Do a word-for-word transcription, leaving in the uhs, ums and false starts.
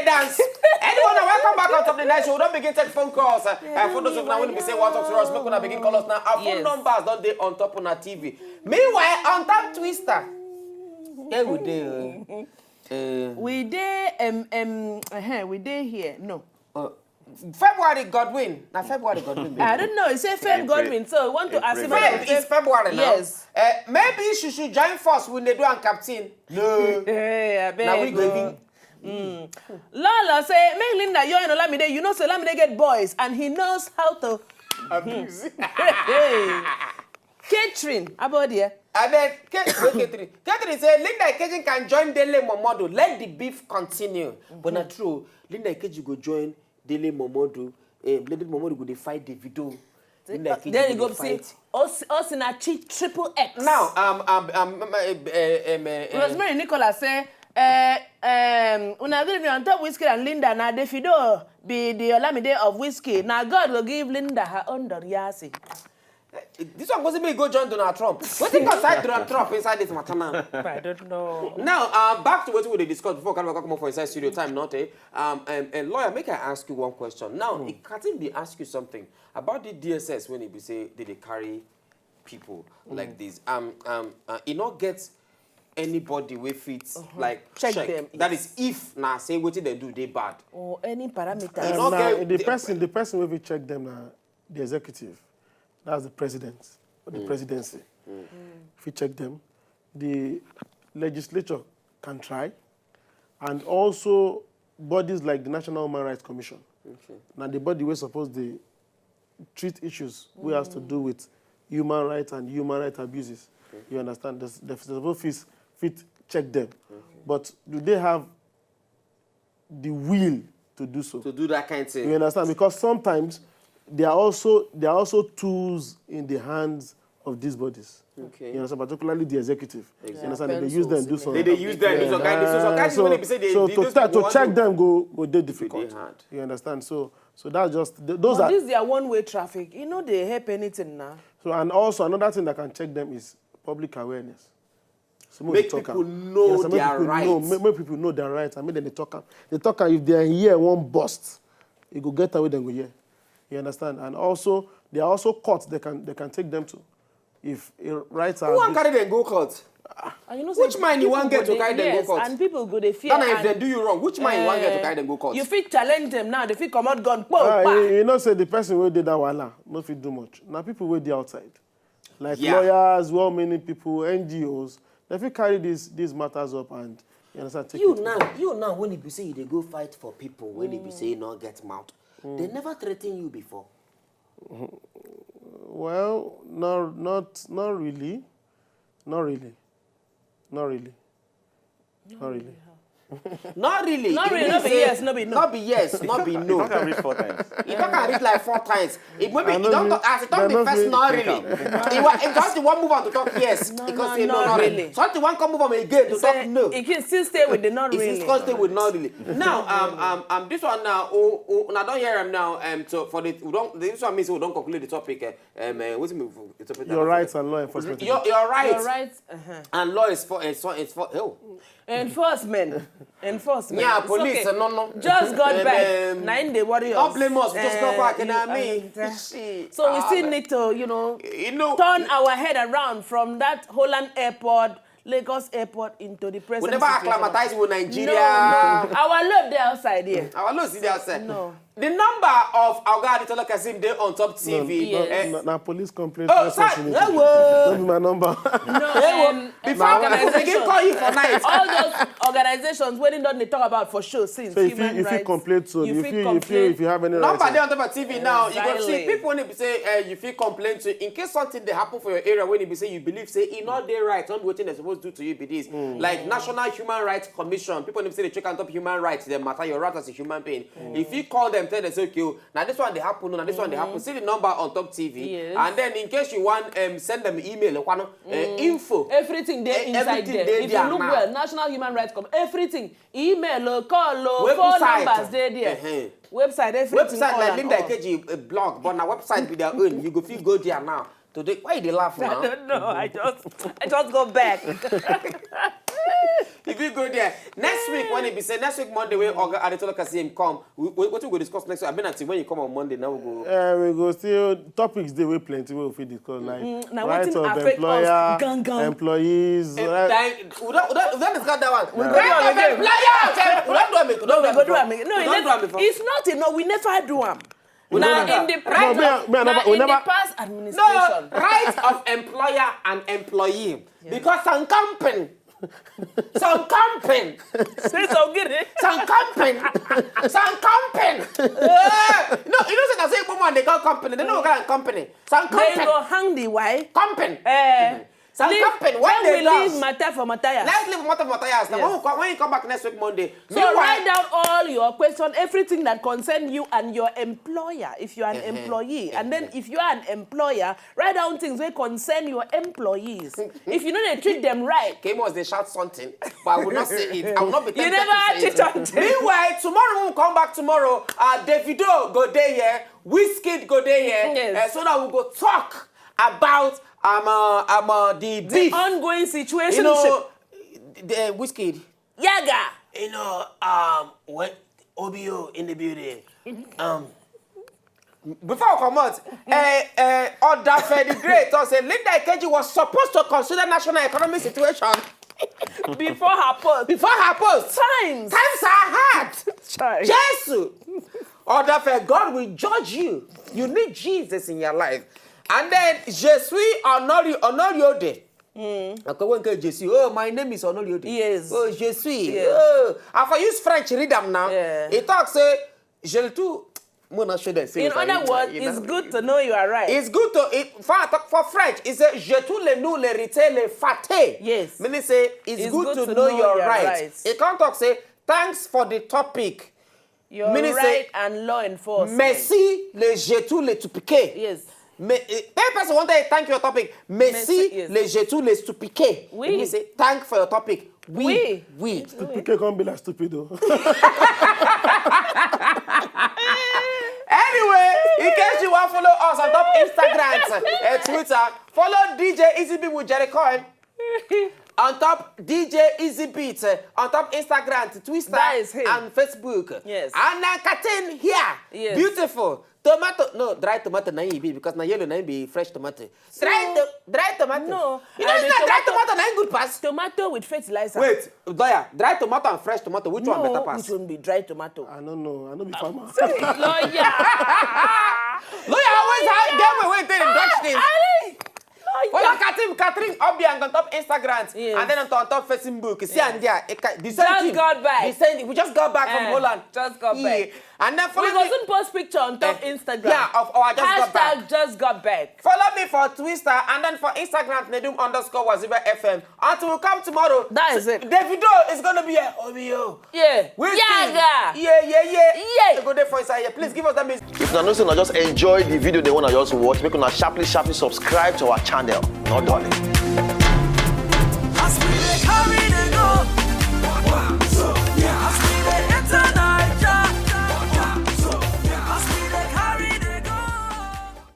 Dance. Anyone na welcome back on top the night show. We don begin take phone calls. Uh, uh, for those of una wey be say wan talk to us, make una begin call us now. Our phone numbers don dey on top una T V. Meanwhile, on top Twister, here we dey. Uh, uh, we dey um, um, uh, we dey here. No. Uh, February Godwin. Na February Godwin. Be I don't know. You say Feb Godwin, so we want to ask him. Feb is February now. Yes. Uh, maybe she should join force with Nedu and Captain. No. Hey, I beg. Now we go even. Mm. Lala say, make Linda join Olamide. You know, so Olamide get boys, and he knows how to abuse. Hey. Catherine, about there. I beg, Catherine. Catherine say Linda Ikeji can join Dele Momodu. Let the beef continue. But not true. Linda Ikeji go join Dele Momodu. Eh, Dele Momodu go dey fight Davido. Then you go see Osinachi triple X. Now, um, um, um, um, uh, uh, um, uh, uh, Rosemary Nicholas say, uh, um, una agree me on top Whiskey and Linda. Now Davido be the Olamide of Whiskey. Now God will give Linda her own Doriasi. Eh, this one goes me go join Donald Trump. What think inside Donald Trump inside this matter now? I don't know. Now, uh, back to what we discussed before. Can we come up for inside studio time? Not eh. Um, and, and lawyer, make I ask you one question. Now, mm. It can't be ask you something. About the D S S, when e be say they dey carry people like this, um, um, uh, e no get anybody wey fit like check them. That is if na say wetin dem do dey bad. Or any parameter. E no get the person, the person wey fit check them na the executive. That's the president or the presidency. If you check them, the legislature can try, and also bodies like the National Human Rights Commission. Okay. Now the body wey suppose dey treat issues wey has to do with human rights and human rights abuses. Okay. You understand? They suppose fit fit check them. Okay. But do they have the will to do so? To do that kind of thing. You understand? Because sometimes they are also they are also tools in the hands of these bodies. Okay. You understand? Particularly the executive. Exactly. You understand? They use them do something. They, they use them do some kind of so, so, so to, to check them go go dey difficult. You understand? So so that's just those are. This their one way traffic. You know they help anything now. So and also another thing that can check them is public awareness. So make people know their rights. Make people know their rights. I mean, then they talk am. They talk am if they are here one bust, it go get away then go here. You understand? And also, there are also courts they can they can take them to. If rights are. Who wan carry them go court? Which mind you wan get to carry them go court? And people go dey fear. If they do you wrong, which mind you wan get to carry them go court? You fit challenge them now. They fit comot gun. You know say the person wey dey that wahala no fit do much. Na people wey dey outside. Like lawyers, well-meaning people, N G Os, they fit carry these these matters up and you understand. Take you now, you now when you be say you dey go fight for people when you be say you no get mouth, they never threaten you before. Well, no, not not really, not really, not really. Not really. Not really. Not really. Not be yes, not be no. Not be yes, not be no. You can read four times. You can read like four times. It maybe you don't talk as you talk the first not really. It was it just the one move on to talk yes because you know not really. So the one come move on again to talk no. It can still stay with the not really. It can still stay with not really. Now, um, um, um, this one now, oh, oh, now don't hear him now. Um, so for the we don't this one means we don't conclude the topic. Eh. Um, uh, what's it mean? Your rights and law enforcement. Your, your rights. Your rights uh-huh. And law is for is for is for oh. Enforcement. Enforcement. Yeah, it's police. Okay. No, no. Just got um, back. Um, nine day warriors. Don't blame us. We just got back. And I mean, so we still need to, you know, you know, turn our head around from that Holland airport Lagos airport into the present. We never acclimatize with Nigeria. No, no. Our love dey outside here. Our love dey outside. No. The number of Oga Adetola Kazeem dey on top T V. No, no, eh? Na, na police complaint. Oh, sorry. No, no be my number. No, um, before organizations, they call you for night. All those organizations wey don dey talk about for show since. So if you if you complain to you if you if you have any number dey on top of T V now, you go see people when they say uh, you fit complain to in case something dey happen for your area when you be say you believe say e no dey right, no be wetin dem suppose do to you be this. Mm. Like National Human Rights Commission, people need to say they check on top human rights, dem matter your right as a human being. Mm. If you call them, tell them say okay, oh, now this one they happen, now this one they happen. See the number on top T V, yes. And then in case you want um, send them email, uh, info. Everything they eh, inside everything there. If you look now. Well, National Human Rights Commission, everything, email, oh, call, oh, phone numbers they there. Uh-huh. Website, everything. Website like Linda Ikeji uh, blog, but now website with their own. You go feel go there now. Today, why you dey laugh now? I don't know. I just, I just go back. You Still go there. Next week, when it be say next week Monday, when Oga Adetola Kazeem come, we, we, what we go discuss next week? I mean, until when you come on Monday, now we go. Uh, we go still topics dey wey plenty wey we fit discuss like na right wetin of affect employer, us gangan. Employees. Eh, Right? That, we don't, we don't, we don't discuss that one. We go Right do am of again. Employer, okay, we don't do am. We We don't go do do am am before. again. No, We it don't do am never, before. it's not enough. We never do am. We Now never- in the No, past, me, me, I now never- we in the never- past No, administration. Right of employer and employee. Because some company, some company, Say some good, eh? some company, some company. Eh, no, you know say na say Igbo man dey call company. They no call company. Some They company, go hang the why. Company. Eh. Some Leave- company. What Then they we does? Leave matter for Matthias. Let's leave matter for Matthias. Now Yes. when, we come, when you come back next week Monday, So meanwhile- write down all your question, everything that concern you and your employer, if you are an Uh-huh. employee, and then if you are an employer, write down things that concern your employees. If you know they treat them right, Kamos dey shout something, but I will not say it. I will not be You tempted never to say add it it. until- Meanwhile, tomorrow when we come back tomorrow, uh, Davido go dey here, Wizkid go dey here, Yes. uh, so that we go talk about um, uh, um, uh, the the beef. Ongoing situation. You know, the uh, Wizkid. Yaga. You know, um, what O B O in the building. Um, before I come out, uh, uh, Odafe the Great talk say Linda Ikeji was supposed to consider national economic situation Before her post. Before her post. Times. Times are hard. Chai. Jesus. Odafe, God will judge you. You need Jesus in your life. And then, Je suis Honori Honoriode. Okay, one guy Je suis. Oh, my name is Honoriode. Yes. Oh, Je suis. Yes. Oh, I for use French read them now. Yeah. He talks say, Je le tout. Mona show them. In other words, it's good to know you are right. It's good to it, for, for French. It's a je tout le nous le rite le fate. Yes. Meaning say it's, It's good, good to, to know, know your your rights. rights. It can't talk say thanks for the topic. Your Meaning right say, and law enforcement. Merci le je tout le tout piqué. Yes. Mais eh, that person want to thank your topic. Merci, Merci, yes. Le je tout le tout piqué. Oui. It means say thank for your topic. Oui. Oui. Oui. Piqué come be like stupid o. Anyway, in case you want to follow us on top Instagram, uh, Twitter, follow D J Easy B with Jerry Cohen. On top D J Easy Beat, uh, on top Instagram, Twitter, That is him. And Facebook. Yes. And uh, Katin here. Yes. Beautiful. Tomato, no, dry tomato na e be because na yellow na e be fresh tomato. Dry, to, dry tomato. No, You uh, know, the it's not dry tomato- tomato na e good pass. Tomato with fertilizer. Wait, Doya, dry tomato and fresh tomato, which one No, better pass? Which one be dry tomato? I don't know. I no be farmer. Lawyer. Lawyer always have get way wey take dey dodge things. Aye. Follow Catherine, Catherine Obiang on top Instagram Yes. And then on top, on top Facebook. See and there, it ca- the same Just thing. got back. The same thing. We just got back from Eh, Holland. just got Yeah. back. And then follow We me. wasn't post picture on top Eh, Instagram. Yeah, of our just got back. Hashtag just got back. Follow me for Twitter and then for Instagram, Nedum underscore Waziba F M. Until we come tomorrow. That is it. Davido is gonna be here. O B O. Yeah. We Yaga. Yeah, yeah, yeah. Yeah. They go there for inside here. Please give us that music. If una know say una just enjoy the video they wanna just watch, make una sharply, sharply subscribe to our channel. Not darling.